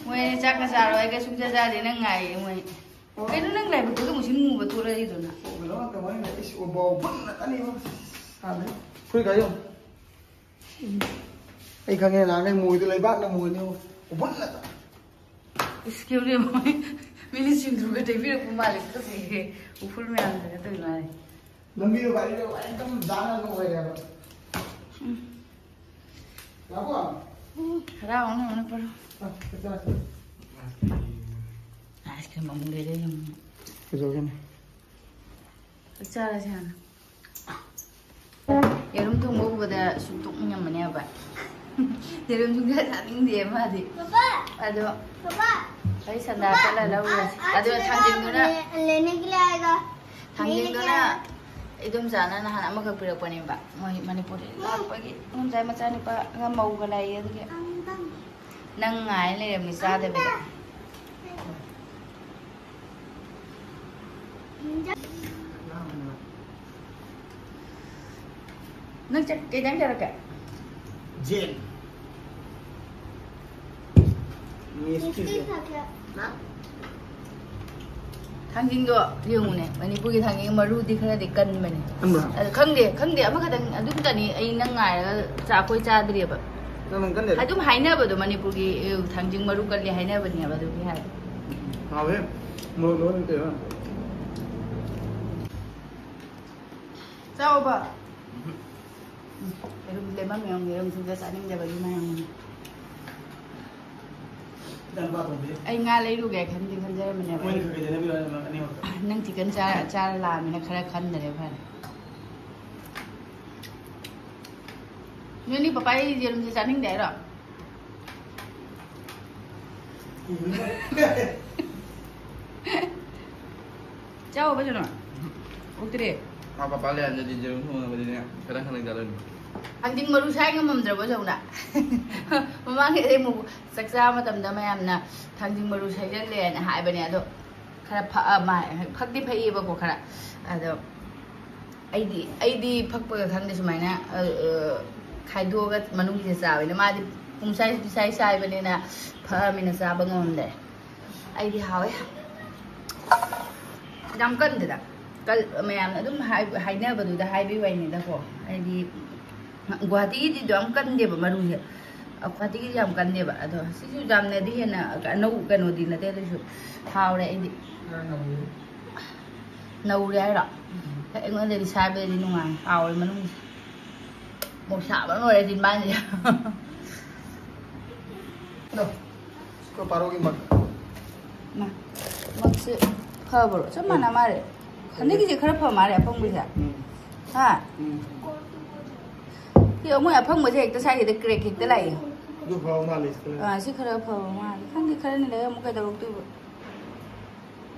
ꯃꯣꯏ ꯆꯥꯛꯀ ꯆꯥꯔꯣꯏ, ꯑꯩꯒ ꯁꯨꯡꯆꯥ ꯆꯥꯗꯦ, ꯅꯪ ꯉꯥꯏꯌꯦ ꯃꯣꯏ꯫ ꯀꯩꯅꯣ ꯅꯪ ꯂꯥꯏꯕꯛꯇꯨꯗ ꯃꯨꯁꯤꯟ ꯃꯨꯕ ꯊꯣꯛꯂꯛꯏꯗꯨꯅ? ꯀꯩꯅꯣ ꯉꯥꯛꯇ ꯃꯣꯏꯅ ꯏꯁ ꯎꯕꯧ ꯕꯨꯟꯅ ꯀꯟꯅꯤꯕ꯫ ꯁꯥꯟꯅꯩ꯫ ꯐꯨꯔꯤꯠ ꯈꯥꯏꯌꯣ꯫ ꯑꯩ ꯈꯪꯉꯦ, ꯅꯍꯥꯟꯒꯩ ꯃꯣꯏꯗꯣ ꯂꯩꯕꯥꯛꯅ ꯃꯣꯏꯅꯤ꯫ ꯎꯕꯨꯟꯅ ꯇ-, ꯏꯁ, ꯀꯦꯕ꯭ꯔꯦ ꯃꯣꯏ ꯃꯤꯅꯤꯠ ꯁꯤꯡꯖꯨꯒ ꯇꯩꯕꯤꯔꯛꯄ ꯃꯥꯜꯂꯦ, ꯇꯨꯀꯠꯆꯩꯍꯦ꯫ ꯎꯐꯨꯜ ꯃꯌꯥꯝꯗꯨꯒ ꯇꯧꯔꯤ ꯃꯥꯜꯂꯦ꯫ ꯂꯝꯕꯤꯗꯣ ꯒꯥꯔꯤꯗꯣ ꯑꯦꯛꯗꯝ ꯖꯥꯝ ꯌꯥꯝꯅ ꯑꯣꯏꯔꯦꯕ꯫ ꯎꯝ꯫ ꯂꯥꯛꯄ꯭ꯔꯣ? ꯎꯝ, ꯍꯔꯥꯎ ꯍꯔꯥꯎꯅ ꯄꯨꯔꯛꯑꯣ꯫ ꯑ, ꯆꯠ ꯆꯠ ꯆꯠ꯫ ꯑꯥꯏꯁ ꯀ꯭ꯔꯤꯝ ꯑꯃꯨꯛ ꯂꯩꯔꯦ ꯌꯦꯡꯉꯨ꯫ ꯀꯩꯗꯧꯔꯒꯦꯅꯦ? ꯆꯥꯛ ꯆꯥꯔꯁꯦ ꯍꯥꯟꯅ꯫ ꯌꯦꯔꯨꯝ ꯊꯣꯡꯕ ꯎꯕꯗ ꯁꯨꯝ ꯇꯣꯛꯅꯤꯡꯉꯝꯃꯅꯦꯕ꯫ ꯌꯦꯔꯨꯝ ꯁꯨꯡꯆꯥ ꯆꯥꯅꯤꯡꯗꯦ ꯃꯥꯗꯤ꯫ पापा ꯑꯗꯣ पापा ꯑꯩ ꯁꯟꯗꯥ ꯆꯠꯂ ꯂꯧꯔꯨꯔꯁꯤ꯫ ꯑꯗꯨꯒ ꯊꯥꯡꯖꯤꯡꯗꯨꯅ लेने के लिए आएगा। ꯊꯥꯡꯖꯤꯡꯗꯨꯅ ꯏꯗꯣꯝꯆꯥꯅ ꯅꯍꯥꯟ ꯑꯃꯈꯛ ꯄꯤꯔꯛꯄꯅꯦꯕ, ꯃꯣꯏ ꯃꯅꯤꯄꯨꯔꯗ ꯂꯥꯛꯄꯒꯤ꯫ ꯏꯗꯣꯝꯆꯥꯒꯤ ꯃꯆꯥꯅꯨꯄꯥ ꯃꯧꯒ ꯂꯥꯛꯏ꯫ ꯑꯗꯨꯒꯤ ꯅꯪ ꯉꯥꯏ ꯂꯩꯔꯝꯃꯤ ꯆꯥꯗꯕꯤꯗ꯫ ꯅꯪ ꯆꯠ ꯀꯩ ꯏꯟꯖꯥꯡ ꯆꯥꯔꯛꯀꯦ? ꯖꯦꯟ꯫ ꯃꯤꯁꯇ꯭ꯔꯤꯁꯦ꯫ ꯊꯥꯡꯖꯤꯡꯗꯣ ꯌꯦꯡꯉꯨꯅꯦ, ꯃꯅꯤꯄꯨꯔꯒꯤ ꯊꯥꯡꯖꯤꯡ ꯃꯔꯨꯗꯤ ꯈꯔꯗꯤ ꯀꯟꯕꯅꯦ꯫ ꯀꯟꯕ꯭ꯔꯥ? ꯑꯗꯨ ꯈꯪꯗꯦ, ꯈꯪꯗꯦ, ꯑꯃꯈꯛꯇꯪ ꯑꯗꯨꯝꯇꯅꯤ ꯑꯩ ꯅꯪ ꯉꯥꯏꯔꯒ ꯆꯥ ꯑꯩꯈꯣꯏ ꯆꯥꯗ꯭ꯔꯤꯑꯕ꯫ ꯅꯪ ꯅꯪ ꯀꯟꯗꯦ꯫ ꯑꯗꯨꯝ ꯍꯥꯏꯅꯕꯗꯣ ꯃꯅꯤꯄꯨꯔꯒꯤ ꯑꯦ, ꯊꯥꯡꯖꯤꯡ ꯃꯔꯨ ꯀꯜꯂꯤ ꯍꯥꯏꯅꯕꯅꯦꯕ, ꯑꯗꯨꯒꯤ ꯍꯥꯏꯕ꯫ ꯍꯥꯎꯋꯦ꯫ ꯃꯣꯔꯣꯛ ꯂꯣꯏꯅ ꯇꯧꯔꯦ꯫ ꯆꯥꯎꯕ꯫ ꯎꯝ, ꯌꯦꯔꯨꯝ ꯂꯦꯃꯝ ꯌꯦꯔꯨꯝ, ꯌꯦꯔꯨꯝ ꯁꯨꯡꯆꯥ ꯆꯥꯅꯤꯡꯗꯕꯒꯤ ꯃꯌꯥꯝ꯫ ꯏꯆꯥꯅꯨꯄꯥ ꯑꯇꯣꯝꯕꯤ꯫ ꯑꯩ ꯉꯥ ꯂꯩꯔꯨꯒꯦ ꯈꯟꯗꯤ ꯈꯟꯖꯔꯝꯕꯅꯦꯕ꯫ ꯃꯣꯏꯅ ꯈꯔ ꯈꯔ ꯂꯩꯅꯕꯤꯔꯣ ꯑꯅꯤꯃꯛꯇ꯫ ꯅꯪ ꯆꯤꯛꯀꯟ ꯆꯥꯔ ꯆꯥꯔ ꯂꯥꯛꯑꯃꯤꯅ ꯈꯔ ꯈꯟꯗꯔꯦ ꯐꯔꯦ꯫ ꯅꯣꯏꯅꯤ ꯄꯄꯥ ꯑꯩ ꯌꯦꯔꯨꯝꯁꯦ ꯆꯥꯅꯤꯡꯗꯦ ꯍꯥꯏꯔꯣ? ꯆꯥꯎꯕ ꯖꯅꯣ? ꯑꯣꯛꯇ꯭ꯔꯦ꯫ ꯃꯥ ꯄꯄꯥ ꯂꯩꯔꯝꯗꯗꯤ ꯌꯦꯔꯨꯝ ꯊꯣꯡꯅꯕꯗꯤꯅꯦ ꯈꯤꯇꯪ ꯈꯤꯇꯪ ꯆꯥꯗꯣꯏꯅꯤ꯫ ꯊꯥꯡꯖꯤꯡ ꯃꯔꯨ ꯁꯥꯏ ꯉꯝꯃꯝꯗ꯭ꯔꯕꯣ ꯖꯧꯅ? ꯃꯃꯥꯡꯒꯤꯗꯤ ꯑꯃꯨꯛ ꯆꯥꯛ ꯆꯥꯕ ꯃꯇꯝꯗ ꯃꯌꯥꯝꯅ ꯊꯥꯡꯖꯤꯡ ꯃꯔꯨ ꯁꯥꯏꯖꯜꯂꯦꯅ ꯍꯥꯏꯕꯅꯦ, ꯑꯗꯣ ꯈꯔ ꯐꯛꯑ ꯃꯥ ꯐꯛꯇꯤ ꯐꯛꯏꯕꯀꯣ ꯈꯔ꯫ ꯑꯗꯣ ꯑꯩꯗꯤ ꯑꯩꯗꯤ ꯐꯛꯄꯒ ꯈꯪꯗꯦ ꯁꯨꯃꯥꯏꯅ, ꯑ, ꯑ, ꯈꯥꯏꯗꯣꯛꯑꯒ ꯃꯅꯨꯡꯒꯤꯁꯦ ꯆꯥꯕꯅꯤꯅ, ꯃꯥꯗꯤ ꯄꯨꯡꯁꯥꯏ ꯄꯨꯡꯁꯥꯏ ꯁꯥꯏꯕꯅꯤꯅ ꯐꯛꯑꯃꯤꯅ ꯆꯥꯕ ꯉꯝꯗ꯭ꯔꯦ꯫ ꯑꯩꯗꯤ ꯍꯥꯎꯋꯦ꯫ ꯌꯥꯝ ꯀꯟꯗꯦꯗ꯫ ꯀꯜ-, ꯃꯌꯥꯝꯅ ꯑꯗꯨꯝ ꯍꯥꯏ-, ꯍꯥꯏꯅꯕꯗꯨꯗ ꯍꯥꯏꯕꯩ ꯋꯥꯅꯤꯗꯀꯣ꯫ ꯍꯥꯏꯗꯤ ꯒꯨꯍꯥꯇꯤꯒꯤꯗꯤꯗꯣ ꯌꯥꯝ ꯀꯟꯗꯦꯕ ꯃꯔꯨꯁꯦ꯫ ꯒꯨꯍꯥꯇꯤꯒꯤꯗꯤ ꯌꯥꯝ ꯀꯟꯗꯦꯕ꯫ ꯑꯗꯣ ꯁꯤꯁꯨ ꯌꯥꯝꯅꯗꯤ ꯍꯦꯟꯅ ꯑꯅꯧ ꯀꯩꯅꯣꯗꯤ ꯅꯠꯇꯦ, ꯑꯗꯨꯁꯨ ꯍꯥꯎꯔꯦ ꯑꯩꯗꯤ꯫ ꯅꯧꯔꯦ ꯍꯥꯏꯔꯣ? ꯍꯦꯛ ꯑꯩꯉꯣꯟꯗꯗꯤ ꯁꯥꯏꯕꯗꯗꯤ ꯅꯨꯡꯉꯥꯏ꯫ ꯍꯥꯎꯔꯦ ꯃꯅꯨꯡꯁꯦ꯫ ꯃꯣꯔꯣꯛ ꯁꯥꯕꯅ ꯂꯣꯏꯔꯦ ꯆꯤꯟꯕꯥꯟꯁꯦ꯫ ꯅꯣ꯫ ꯁꯤꯀꯣ ꯄꯥꯔꯣꯒꯤ ꯃꯛ꯫ ꯃꯥ, ꯃꯛꯁꯦ ꯐꯕ꯭ꯔꯣ? ꯆꯞ ꯃꯥꯟꯅ ꯃꯥꯜꯂꯦ꯫ ꯍꯟꯗꯛꯀꯤꯁꯦ ꯈꯔ ꯐ ꯃꯥꯜꯂꯦ ꯑꯐꯪꯕꯁꯦ꯫ ꯎꯝ꯫ ꯍꯥ? ꯎꯝ꯫ ꯁꯤ ꯃꯣꯏ ꯑꯐꯪꯕꯁꯦ ꯍꯦꯛꯇ ꯁ꯭ꯋꯥꯏꯁꯤꯗ ꯀ꯭ꯔꯦꯛ ꯍꯦꯛꯇ ꯂꯥꯛꯏ꯫ ꯑꯗꯨ ꯐꯕ ꯃꯥꯜꯂꯦ, ꯁꯤ ꯈꯔ꯫ ꯑꯥ, ꯁꯤ ꯈꯔ ꯐꯕ ꯃꯥꯜꯂꯦ꯫ ꯈꯪꯗꯦ, ꯈꯔꯅ ꯂꯩꯔ ꯑꯃꯨꯛ ꯀꯩꯗꯧꯔꯛꯇꯣꯏꯕ꯫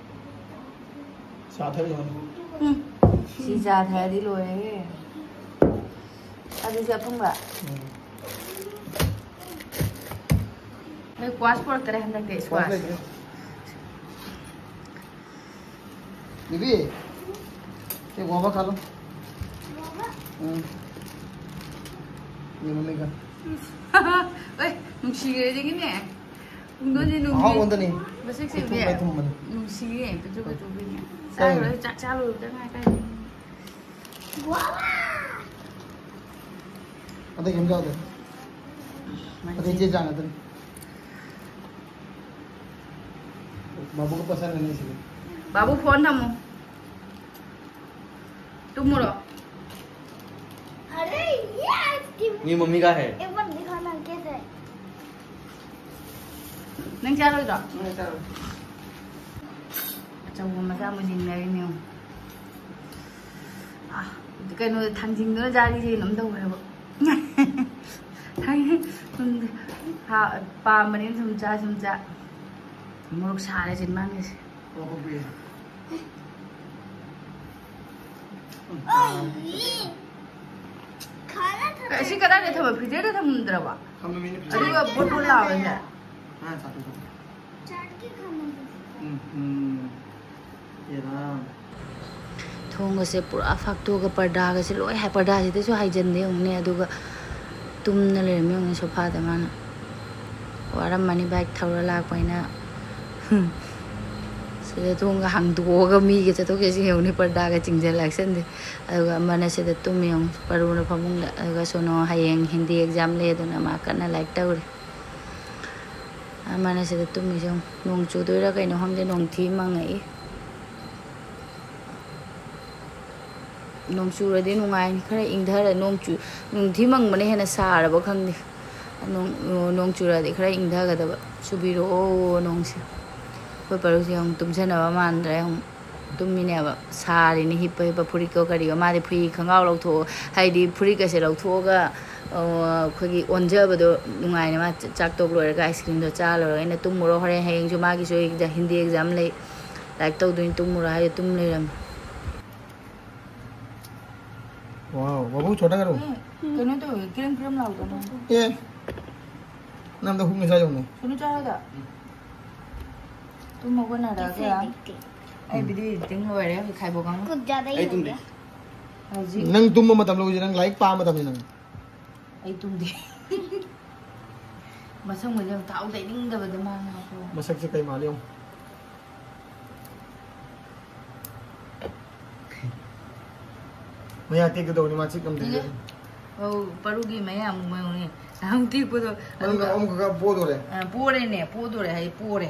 ꯆꯥ ꯊꯛꯏ ꯍꯣꯏ꯫ ꯎꯝ꯫ ꯁꯤ ꯆꯥ ꯊꯛꯑꯗꯤ ꯂꯣꯏꯔꯦꯍꯦ꯫ ꯑꯗꯨꯁꯨ ꯑꯐꯪꯕ꯫ ꯎꯝ꯫ ꯅꯣꯏ ꯀ꯭ꯋꯥꯁ ꯄꯨꯔꯛꯇꯔꯦ ꯍꯟꯗꯛꯇꯤ, ꯀ꯭ꯋꯥꯁ ꯁ꯭ꯀ꯭ꯋꯥꯁ꯫ ꯂꯩꯇ꯭ꯔꯦ꯫ ꯕꯤꯕꯤ, ꯁꯤ ꯒꯣꯕ ꯈꯜꯂꯣ꯫ ꯎꯝ꯫ ꯌꯦꯔꯨꯝꯅꯤꯒ꯫ ꯑꯦ, ꯅꯨꯡꯁꯤꯈ꯭ꯔꯦ ꯑꯗꯒꯤꯅꯦ꯫ ꯄꯨꯡꯗꯣꯟꯁꯦ ꯅꯨꯡꯁꯤ-, ꯑꯍꯥꯎꯕ ꯑꯝꯇꯅꯤ꯫ ꯃꯁꯛꯁꯤꯡꯁꯦ ꯄꯤꯛꯊꯣꯛꯄ ꯊꯨꯝꯕꯅꯤ꯫ ꯅꯨꯡꯁꯤꯌꯦ, ꯄꯤꯛꯇ꯭ꯔꯨ ꯄꯤꯛꯇ꯭ꯔꯨ ꯄꯤꯛꯅ꯫ ꯀꯩꯅꯣ? ꯆꯥꯔꯨꯔꯦ, ꯆꯥꯛ ꯆꯥ ꯂꯣꯏꯕꯗ ꯉꯥꯏ ꯀꯥꯏꯗꯩ꯫ ꯑꯇꯩ ꯀꯩꯝ ꯆꯥꯗꯦ꯫ ꯃꯥꯏ ꯑꯇꯩ ꯆꯦ ꯆꯥꯡ ꯉꯥꯛꯇꯅꯤ꯫ ꯕꯥꯕꯨꯒ ꯄꯁꯟꯒꯅꯤ ꯁꯤꯗꯤ꯫ ꯕꯥꯕꯨ ꯐꯣꯟ ꯊꯝꯃꯣ꯫ ꯇꯨꯝꯃꯨꯔꯣ꯫ अरे, ये आइसक्रीम। ये मम्मी का है। एक बार दिखाना कैसे है। ꯅꯪ ꯆꯥꯔꯣꯏꯗ꯭ꯔꯣ? ꯅꯪ ꯆꯥꯔꯣꯏ꯫ ꯑꯆꯧꯕ ꯃꯆꯥ ꯑꯃꯨꯛ ꯌꯦꯡꯅꯔꯤꯅꯦ ꯌꯦꯡꯉꯨ꯫ ꯑꯥ, ꯀꯩꯅꯣ, ꯊꯥꯡꯖꯤꯡꯗꯨꯅ ꯆꯥꯔꯤꯁꯦ ꯀꯩꯅꯣꯝ ꯇꯧꯔꯦꯕ꯫ ꯊꯥꯡꯖꯤꯡ, ꯊꯨꯝ, ꯍꯥ, ꯄꯥꯝꯕꯅꯤꯅ ꯁꯨꯝ ꯆꯥ, ꯁꯨꯝ ꯆꯥ꯫ ꯃꯣꯔꯣꯛ ꯁꯥꯔꯦ ꯆꯤꯟꯕꯥꯟꯒꯁꯦ꯫ ꯑꯣ, ꯍꯣꯏ꯫ ꯑꯁꯤ ꯀꯗꯥꯏꯗ ꯊꯝꯕ? ꯐ꯭ꯔꯤꯖꯔꯗ ꯊꯝꯗ꯭ꯔꯕ? ꯊꯝꯃꯤꯅꯦ ꯐ꯭ꯔꯤꯖꯔ꯫ ꯑꯗꯨꯒ ꯕꯣꯠ ꯕꯣꯠ ꯂꯥꯎꯔꯦꯅꯦ꯫ ꯍꯥ, ꯆꯥꯊꯣꯛ, ꯆꯥꯊꯣꯛ꯫ ꯎꯝ, ꯎꯝ꯫ ꯍꯦꯔꯥ꯫ ꯊꯣꯡꯒꯁꯦ ꯄꯨꯔꯥ ꯐꯥꯛꯇꯣꯛꯑꯒ ꯄꯔꯗꯥꯒꯁꯦ ꯂꯣꯏ ꯍꯥꯏ-, ꯄꯔꯗꯥꯁꯤꯗꯁꯨ ꯍꯥꯏꯖꯟꯗꯦ ꯌꯦꯡꯉꯨꯅꯦ, ꯑꯗꯨꯒ ꯇꯨꯝꯅ ꯂꯩꯔꯝꯃꯦ ꯌꯦꯡꯉꯨꯅꯦ ꯁꯣꯐꯥꯗ ꯃꯥꯅ꯫ ꯋꯥꯔꯝꯃꯅꯤ ꯕꯥꯏꯛ ꯊꯧꯔ ꯂꯥꯛꯄꯅꯤꯅ꯫ ꯁꯤꯗ ꯊꯣꯡꯒ ꯍꯥꯡꯗꯣꯛꯑꯒ ꯃꯤꯒ ꯆꯠꯊꯣꯛ ꯆꯠꯁꯤꯟ ꯌꯦꯡꯉꯨꯅꯦ, ꯄꯔꯗꯥꯒ ꯆꯤꯡꯁꯤꯜꯂꯛꯁꯟꯗꯦ꯫ ꯑꯗꯨꯒ ꯑꯃꯅ ꯁꯤꯗ ꯇꯨꯝꯃꯤ ꯌꯦꯡꯉꯨ, ꯄꯔꯨꯅ ꯐꯃꯨꯡꯗ, ꯑꯗꯨꯒ ꯁꯣꯅꯣ ꯍꯌꯦꯡ ꯍꯤꯟꯗꯤ ꯑꯦꯛꯖꯥꯝ ꯂꯩ, ꯑꯗꯨꯅ ꯃꯥ ꯀꯟꯅ ꯂꯥꯏꯔꯤꯛ ꯇꯧꯔꯤ꯫ ꯑꯃꯅ ꯁꯤꯗ ꯇꯨꯝꯃꯤꯁꯦ ꯌꯦꯡꯉꯨ꯫ ꯅꯣꯡ ꯆꯨꯗꯣꯏꯔꯥ ꯀꯩꯅꯣ ꯈꯪꯗꯦ, ꯅꯣꯡ ꯊꯤ ꯃꯪꯉꯛꯏ꯫ ꯅꯣꯡ ꯆꯨꯔꯗꯤ ꯅꯨꯡꯉꯥꯏꯅꯤ, ꯈꯔ ꯏꯪꯊꯔ-, ꯅꯣꯡ ꯆꯨ-, ꯅꯣꯡ ꯊꯤ ꯃꯪꯕꯅ ꯍꯦꯟꯅ ꯁꯥꯔꯕ ꯈꯪꯗꯦ꯫ ꯅꯣꯡ, ꯅꯣꯡ ꯆꯨꯔꯗꯤ ꯈꯔ ꯏꯪꯊꯒꯗꯕ꯫ ꯆꯨꯕꯤꯔꯛꯑꯣ ꯅꯣꯡꯁꯦ꯫ ꯑꯩꯈꯣꯏ ꯄꯔꯨꯁꯦ ꯑꯃꯨꯛ ꯇꯨꯝꯁꯟꯅꯕ ꯃꯥꯟꯗ꯭ꯔꯦ ꯑꯃꯨꯛ꯫ ꯇꯨꯝꯃꯤꯅꯦꯕ꯫ ꯁꯥꯔꯤꯅꯤ, ꯍꯤꯞꯄ ꯍꯤꯞꯄ ꯐꯨꯔꯤꯠꯀꯣ ꯀꯔꯤꯒꯣ꯫ ꯃꯥꯗꯤ ꯐꯨꯔꯤ ꯈꯣꯡꯒ꯭ꯔꯥꯎ ꯂꯧꯊꯣꯛꯑꯣ, ꯍꯥꯏꯗꯤ ꯐꯨꯔꯤꯠꯀꯁꯦ ꯂꯧꯊꯣꯛꯑꯒ, ꯑ, ꯑꯩꯈꯣꯏꯒꯤ ꯑꯣꯟꯖꯕꯗꯣ ꯅꯨꯡꯉꯥꯏꯅ꯫ ꯃꯥ ꯆ-, ꯆꯥꯛ ꯇꯣꯛ ꯂꯣꯏꯔꯒ ꯑꯥꯏꯁ ꯀ꯭ꯔꯤꯝꯗꯣ ꯆꯥ ꯂꯣꯏꯔꯒ ꯑꯩꯅ, "ꯇꯨꯝꯃꯨꯔꯣ, ꯍꯣꯔꯦꯟ ꯍꯌꯦꯡꯁꯨ ꯃꯥꯒꯤꯁꯨ ꯑꯦꯛꯖꯥ-, ꯍꯤꯟꯗꯤ ꯑꯦꯛꯖꯥꯝ ꯂꯩ, ꯂꯥꯏꯔꯤꯛ ꯇꯧꯗꯣꯏꯅꯤ, ꯇꯨꯝꯃꯨꯔꯣ" ꯍꯥꯏꯔ ꯇꯨꯝ ꯂꯩꯔꯝꯃꯦ꯫ वाह, बाबू छोटा करो। ꯀꯩꯅꯣ ꯇꯧꯋꯦ, ꯀ꯭ꯔꯤꯝ ꯀ꯭ꯔꯤꯝ ꯂꯥꯎꯗꯅ꯫ ꯑꯦ, ꯅꯪꯗ ꯍꯨꯝꯅ ꯆꯥ ꯌꯧꯅꯦ꯫ ꯁꯨꯅꯨ ꯆꯥꯔꯒ꯫ ꯇꯨꯝ ꯍꯧꯒꯠꯅꯔꯒ꯫ ꯑꯩꯕꯨꯗꯤ ꯏꯇꯤꯡ ꯂꯣꯏꯔꯦ, ꯈꯥꯏꯕꯣꯛ ꯑꯃ꯫ कुछ ज्यादा ही हो गया। ꯍꯧꯖꯤꯛ ꯅꯪ ꯇꯨꯝꯕ ꯃꯇꯝ ꯂꯧꯁꯤ, ꯅꯪ ꯂꯥꯏꯔꯤꯛ ꯄꯥꯕ ꯃꯇꯝꯅꯤ ꯅꯪ꯫ ꯑꯩ ꯇꯨꯝꯗꯦ꯫ ꯃꯁꯝꯒꯁꯦ ꯌꯥꯝ ꯊꯥꯎ ꯇꯩꯅꯤꯡꯗꯕꯗ ꯃꯥ ꯉꯥꯎꯈ꯭ꯔꯦ꯫ ꯃꯁꯛꯁꯦ ꯀꯩ ꯃꯥꯜꯂꯤ ꯌꯦꯡꯉꯨ꯫ ꯃꯌꯥ ꯇꯦꯛꯀꯗꯧꯕꯅꯤ ꯃꯥ ꯆꯤꯛ ꯉꯝꯗ꯭ꯔꯤꯁꯦ꯫ ꯑꯧ, ꯄꯔꯨꯒꯤ ꯃꯌꯥ ꯑꯃꯨꯛ ꯃꯌꯣꯡꯅꯦ꯫ ꯅꯍꯥꯟ ꯇꯦꯛꯄꯗꯣ ꯅꯪ ꯑꯗꯨꯒ ꯑꯃꯨꯛꯀ ꯄꯣꯗꯣꯔꯦ꯫ ꯑ, ꯄꯣꯔꯦꯅꯦ, ꯄꯣꯗꯣꯔꯦ ꯍꯥꯏꯗꯤ ꯄꯣꯔꯦ꯫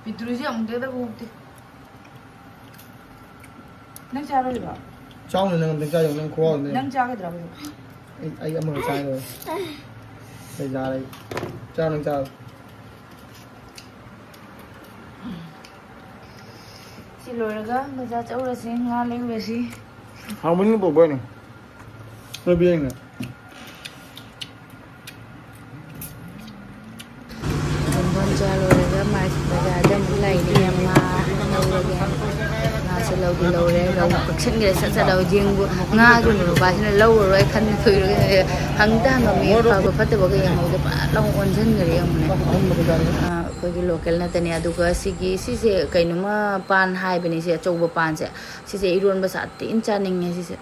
ꯄꯤꯇ꯭ꯔꯨꯁꯦ ꯑꯃꯨꯛ ꯇꯦꯛꯇ ꯄꯣꯛꯇꯦ꯫ ꯅꯪ ꯆꯥꯔꯣꯏꯗ꯭ꯔꯣ? ꯆꯥꯎꯅ ꯅꯪ ꯑꯝꯇꯪ ꯆꯥꯌꯣ, ꯅꯪ ꯈꯨꯍꯥꯎ ꯑꯃ ꯂꯩ꯫ ꯅꯪ ꯆꯥꯒꯗ꯭ꯔꯕ ꯑꯗꯨ? ꯑꯩ, ꯑꯩ ꯑꯃꯒ ꯆꯥꯔꯣꯏ꯫ ꯑꯩ ꯆꯥꯔꯦ꯫ ꯆꯥ ꯅꯪ ꯆꯥꯔꯣ꯫ ꯁꯤ ꯂꯣꯏꯔꯒ ꯕꯖꯥꯔ ꯆꯠꯂꯨꯔꯁꯤ, ꯉꯥ ꯂꯩꯔꯨꯔꯁꯤ꯫ ꯍꯥꯎꯕꯅꯤ ꯕꯣꯕꯣꯏꯅ꯫ ꯅꯣꯏ ꯕꯦꯡꯅ꯫ ꯕꯣꯟ ꯆꯥ ꯂꯣꯏꯔꯒ ꯃꯥꯏ ꯕꯖꯥꯔꯗ ꯑꯃꯨꯛ ꯂꯩꯔꯦ꯫ ꯉꯥ ꯂꯧꯔꯒꯦ꯫ ꯉꯥꯁꯦ ꯂꯧꯗꯤ ꯂꯧꯔꯦ꯫ ꯂꯧ ꯀꯛꯁꯟꯈ꯭ꯔꯦ꯫ ꯁꯠ ꯁꯠ ꯂꯧ꯫ ꯌꯦꯡꯕꯨ ꯉꯥꯒꯤ ꯅꯨꯄꯥꯁꯤꯅ ꯂꯧꯔꯔꯣꯏ ꯈꯟꯅ ꯊꯣꯛꯏꯔꯣ꯫ ꯍꯪꯗ ꯍꯪꯉꯝꯃꯤ꯫ ꯐꯕ ꯐꯠꯇꯕꯒ ꯌꯦꯡꯍꯧꯗꯦ꯫ ꯄꯨꯔꯥ ꯂꯧ ꯑꯣꯟꯁꯤꯟꯈ꯭ꯔꯦ ꯌꯦꯡꯉꯨꯅꯦ꯫ ꯑꯥ, ꯑꯩꯈꯣꯏꯒꯤ ꯂꯣꯀꯦꯜ ꯅꯠꯇꯅꯦ꯫ ꯑꯗꯨꯒ ꯁꯤꯒꯤ, ꯁꯤꯁꯦ ꯀꯩꯅꯣꯝꯃ ꯄꯥꯟ ꯍꯥꯏꯕꯅꯤ꯫ ꯁꯤ ꯑꯆꯧꯕ ꯄꯥꯟꯁꯦ꯫ ꯁꯤꯁꯦ ꯏꯔꯣꯟꯕ ꯁꯥꯇꯤꯟ ꯆꯥꯅꯤꯡꯉꯦ ꯁꯤꯁꯦ꯫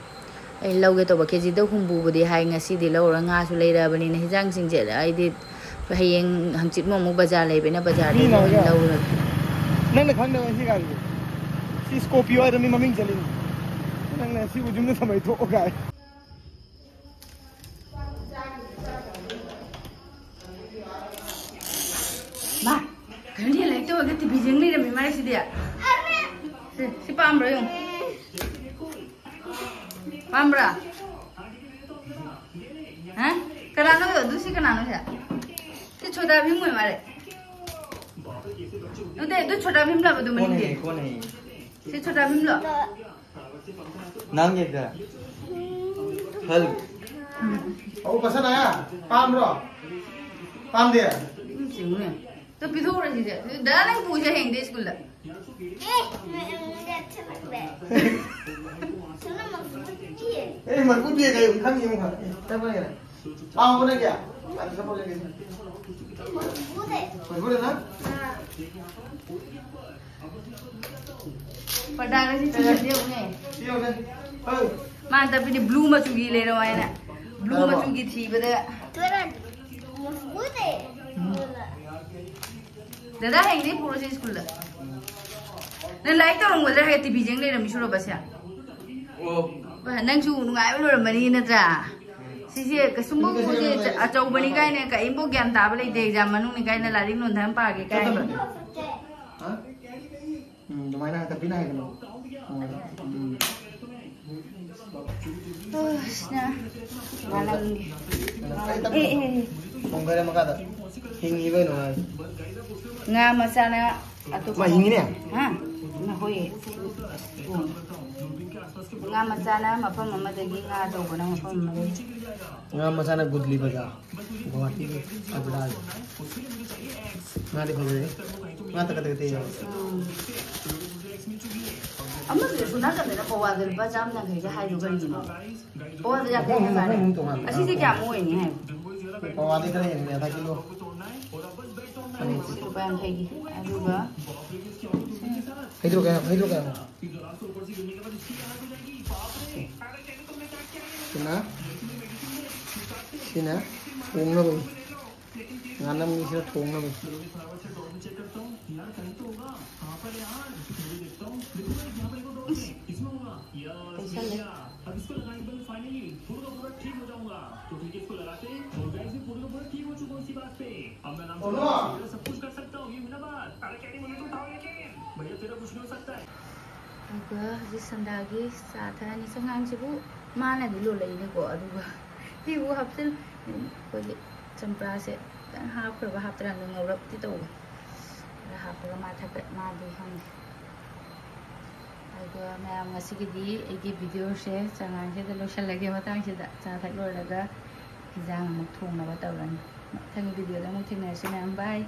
ꯑꯩ ꯂꯧꯒꯦ ꯇꯧꯕ꯫ ꯀꯦꯖꯤꯗ ꯍꯨꯝꯐꯨꯕꯨꯗꯤ ꯍꯥꯏ꯫ ꯉꯁꯤꯗꯤ ꯂꯧꯔꯣꯏ꯫ ꯉꯥꯁꯨ ꯂꯩꯔꯛꯑꯕꯅꯤꯅ ꯍꯤꯟꯖꯥꯡꯁꯤꯡꯁꯦ ꯑꯩꯗꯤ ꯍꯌꯦꯡ ꯍꯪꯆꯤꯠꯃꯨꯛ ꯑꯃꯨꯛ ꯕꯖꯥꯔ ꯂꯩꯕꯅꯤꯅ ꯕꯖꯥꯔꯗꯒꯤ ꯃꯤꯅ ꯑꯣꯏꯅ ꯍꯧꯖꯤꯛ ꯂꯧꯔꯒꯦ꯫ ꯅꯪꯅ ꯈꯪꯗꯕ ꯁꯤ ꯒꯥꯔꯤꯁꯦ꯫ ꯁꯤ ꯁ꯭ꯀꯣꯔꯄꯤꯌꯣ ꯍꯥꯏꯗ ꯃꯤ ꯃꯃꯤꯡ ꯆꯠꯂꯤꯅꯤ꯫ ꯅꯪꯅ ꯁꯤꯕꯨ ꯌꯨꯝꯗ ꯊꯝꯃꯩ ꯊꯣꯛꯑꯣ ꯀꯥꯏ꯫ ꯃꯥ, ꯀꯔꯤ ꯂꯥꯏꯔꯤꯛ ꯇꯧꯔꯒ ꯇꯤ ꯚꯤ ꯌꯦꯡ ꯂꯩꯔꯝꯃꯤ ꯃꯥꯏꯁꯤꯗꯤ? ꯁꯤ, ꯁꯤ ꯄꯥꯝꯕ꯭ꯔꯣ ꯌꯦꯡꯉꯨ꯫ ꯄꯥꯝꯕ꯭ꯔꯥ? ꯍꯥ? ꯀꯅꯥꯅꯣ? ꯑꯗꯨ ꯁꯤ ꯀꯅꯥꯅꯣ ꯁꯦ? ꯁꯤ ꯁꯣꯗꯥ ꯚꯤꯝ ꯑꯣꯏ ꯃꯥꯜꯂꯦ꯫ ꯅꯠꯇꯦ, ꯑꯗꯨ ꯁꯣꯇꯥ ꯚꯤꯝ ꯂꯕ ꯑꯗꯨ ꯀꯣꯟ ꯃꯅꯤꯡꯗꯤ? ꯍꯦ, ꯀꯣꯟ ꯍꯦ? ꯁꯤ ꯁꯣꯇꯥ ꯚꯤꯝꯂꯣ? ꯅꯪꯒꯤꯗ ꯍꯜ ꯑꯣ ꯄꯁꯟ ꯑꯥꯌꯥ? ꯄꯥꯝꯕ꯭ꯔꯣ? ꯄꯥꯝꯗꯦ? ꯎꯝ, ꯆꯤꯡꯉꯨꯅꯦ꯫ ꯇꯣ ꯄꯤꯊꯣꯛꯎꯔ ꯁꯤꯁꯦ꯫ ꯗꯥ ꯅꯪ ꯄꯨꯁꯦ ꯍꯌꯦꯡꯗꯤ ꯁ꯭ꯀꯨꯜꯗ꯫ ꯑꯦ, ꯃ-, ꯃ-, ꯃ-, ꯁꯣꯝꯅ ꯃꯐꯝ ꯄꯤꯌꯦ꯫ ꯑꯦ, ꯃꯔꯨ ꯄꯤꯌꯦ ꯀꯩ ꯈꯪꯉꯤ ꯑꯃꯨꯛ ꯈꯪꯉꯤ꯫ ꯆꯠꯄ ꯌꯥꯔꯦ꯫ ꯄꯥꯝꯕꯅ ꯀꯌꯥ? ꯑꯗꯨ ꯆꯠꯄ ꯌꯥꯔꯦ꯫ ꯃꯔꯨꯗ꯫ ꯃꯔꯨꯗ ꯅꯪ? ꯑꯥ꯫ ꯄꯔꯗꯥꯒꯁꯤ ꯊꯤꯕꯗꯤ ꯌꯦꯡꯉꯨꯅꯦ꯫ ꯁꯤ ꯌꯦꯡꯉꯨꯅꯦ꯫ ꯍꯣꯏ꯫ ꯃꯥꯅ ꯇꯞꯄꯤꯅꯦ blue ꯃꯆꯨꯒꯤ ꯂꯩꯔꯣ ꯍꯥꯏꯅ꯫ Blue ꯀꯔꯝꯕ? ꯃꯆꯨꯒꯤ ꯊꯤꯕꯗ꯫ ꯃꯁꯕꯨꯗ꯫ ꯗꯗꯥ ꯍꯌꯦꯡꯗꯤ ꯄꯨꯔꯁꯤ ꯁ꯭ꯀꯨꯜꯗ꯫ ꯅꯪ ꯂꯥꯏꯔꯤꯛ ꯇꯧꯔꯝꯒꯗ꯭ꯔꯥ ꯍꯥꯏꯒ ꯇꯤꯚꯤ ꯌꯦꯡ ꯂꯩꯔꯝꯃꯤ ꯁꯨꯔꯕꯁꯦ? ꯑꯣ꯫ ꯅꯪꯁꯨ ꯅꯨꯡꯉꯥꯏꯕ ꯂꯣꯏꯔꯝꯃꯅꯤ ꯅꯠꯇ꯭ꯔꯥ? ꯁꯤꯁꯦ ꯀꯩꯁꯨꯝꯕꯨ ꯁꯤꯁꯦ ꯑꯆꯧꯕꯅꯤ ꯀꯥꯏꯅ ꯀꯔꯤꯝꯐꯥꯎ ꯒ꯭ꯌꯥꯟ ꯇꯥꯕ ꯂꯩꯇꯦ꯫ Exam ꯃꯅꯨꯡꯅꯤ ꯀꯥꯏꯅ ꯂꯥꯏꯔꯤꯛ ꯅꯣꯟꯊ ꯑꯃ ꯄꯥꯒꯦ ꯀꯥꯏ ꯍꯥꯏꯕ꯫ ꯍꯥ? ꯎꯝ, ꯑꯗꯨꯃꯥꯏꯅ ꯇꯞꯄꯤꯅ ꯍꯥꯏꯒꯅꯨ꯫ ꯎꯝ, ꯎꯝ꯫ ꯑꯁ, ꯅ-, ꯉꯥꯂꯪꯒꯤ꯫ ꯑꯩ ꯇꯞꯄꯤ꯫ ꯑꯦ, ꯑꯦ, ꯑꯦ꯫ ꯊꯣꯡ ꯈꯔ ꯃꯈꯥꯗ ꯍꯤꯡꯉꯤꯕꯩꯅꯣ ꯍꯥꯏ꯫ ꯉꯥ ꯃꯆꯥꯅ ꯑꯇꯣꯞꯄ ꯃꯥ ꯍꯤꯡꯉꯤꯅꯦ? ꯍꯥ? ꯅ-, ꯍꯣꯏ꯫ ꯉꯥ ꯃꯆꯥꯅ ꯃꯐꯝ ꯑꯃꯗꯒꯤ, ꯉꯥ ꯑꯆꯧꯕꯅ ꯃꯐꯝ ꯑꯃꯗꯒꯤ꯫ ꯉꯥ ꯃꯆꯥꯅ ꯒꯨꯗꯂꯤ ꯕꯖꯥꯔ, ꯒꯨꯋꯥꯍꯥꯇꯤꯒꯤ ꯑꯒ꯭ꯔꯥꯒꯤ꯫ ꯉꯥꯗꯤ ꯐꯖꯩ꯫ ꯉꯥ ꯇꯀꯠ ꯇꯀꯠ ꯇꯦꯛꯑꯦ꯫ ꯎꯝ꯫ ꯑꯃꯗꯨꯁꯨ ꯅꯥꯀꯟꯗꯅ ꯄꯋꯥꯗ ꯂꯨꯄꯥ ꯆꯥꯝ ꯌꯥꯡꯈꯩꯒ ꯍꯥꯏꯗꯣ ꯀꯔꯤꯒꯤꯅꯣ? ꯄꯋꯥꯗ ꯌꯥꯡꯈꯩ ꯃꯐꯝ, ꯍꯥꯏꯕ ꯃꯐꯝ ꯃꯥꯅꯦ꯫ ꯑꯃ ꯇꯣꯉꯥꯟꯕ꯫ ꯑꯁꯤꯁꯦ ꯀꯌꯥꯃꯨꯛ ꯑꯣꯏꯅꯤ ꯍꯥꯏꯕ? ꯄꯋꯥꯗꯤ ꯈꯔ ꯍꯦꯟꯕꯅꯦ, ꯑꯗꯥ ꯀꯤꯂꯣ꯫ ꯑꯅꯤ꯫ ꯂꯨꯄꯥ ꯌꯥꯡꯈꯩꯒꯤ꯫ ꯑꯗꯨꯒ ꯍꯩꯗ꯭ꯔꯣ ꯀꯌꯥ? ꯍꯩꯗ꯭ꯔꯣ ꯀꯌꯥ? ꯁꯤꯅ, ꯁꯤꯅ ꯊꯣꯡꯅꯕꯒꯤ꯫ ꯉꯥꯅꯝꯒꯤꯁꯤꯅ ꯊꯣꯡꯅꯕꯒꯤ꯫ ꯇꯩꯁꯜꯂꯦ꯫ ꯑꯗꯨꯒ ꯍꯧꯖꯤꯛ ꯁꯟꯗꯥꯒꯤ ꯆꯥ ꯊꯛꯑꯅꯤ꯫ ꯆꯉꯥꯡꯁꯤꯕꯨ ꯃꯥꯅꯗꯤ ꯂꯣꯜꯂꯛꯏꯅꯦꯀꯣ, ꯑꯗꯨꯒ ꯁꯤꯕꯨ ꯍꯥꯞꯆꯤꯜ-, ꯑꯩꯈꯣꯏꯒꯤ ꯆꯝꯄ꯭ꯔꯥꯁꯦ ꯈꯤꯇꯪ ꯍꯥꯞꯈ꯭ꯔꯕ ꯍꯥꯞꯇ꯭ꯔꯥ ꯉꯧꯔꯞꯇꯤ ꯇꯧꯋꯦ꯫ ꯈꯔ ꯍꯥꯞꯄꯒ ꯃꯥ ꯊꯛꯄ ꯃꯥꯗꯤ ꯈꯪꯗꯦ꯫ ꯑꯗꯣ ꯃꯌꯥꯝ, ꯉꯁꯤꯒꯤꯗꯤ ꯑꯩꯒꯤ ꯚꯤꯗꯤꯑꯣꯁꯦ ꯆꯉꯥꯡꯁꯤꯗ ꯂꯣꯏꯁꯤꯜꯂꯒꯦ꯫ ꯃꯇꯥꯡꯁꯤꯗ ꯆꯥ ꯊꯛ ꯂꯣꯏꯔꯒ ꯍꯤꯟꯖꯥꯡ ꯑꯃꯨꯛ ꯊꯣꯡꯅꯕ ꯇꯧꯔꯅꯤ꯫ ꯃꯊꯪꯒꯤ ꯚꯤꯗꯤꯑꯣꯗ ꯑꯃꯨꯛ ꯊꯦꯡꯅꯔꯁꯤ ꯃꯌꯥꯝ꯫ ꯕꯥꯏ꯫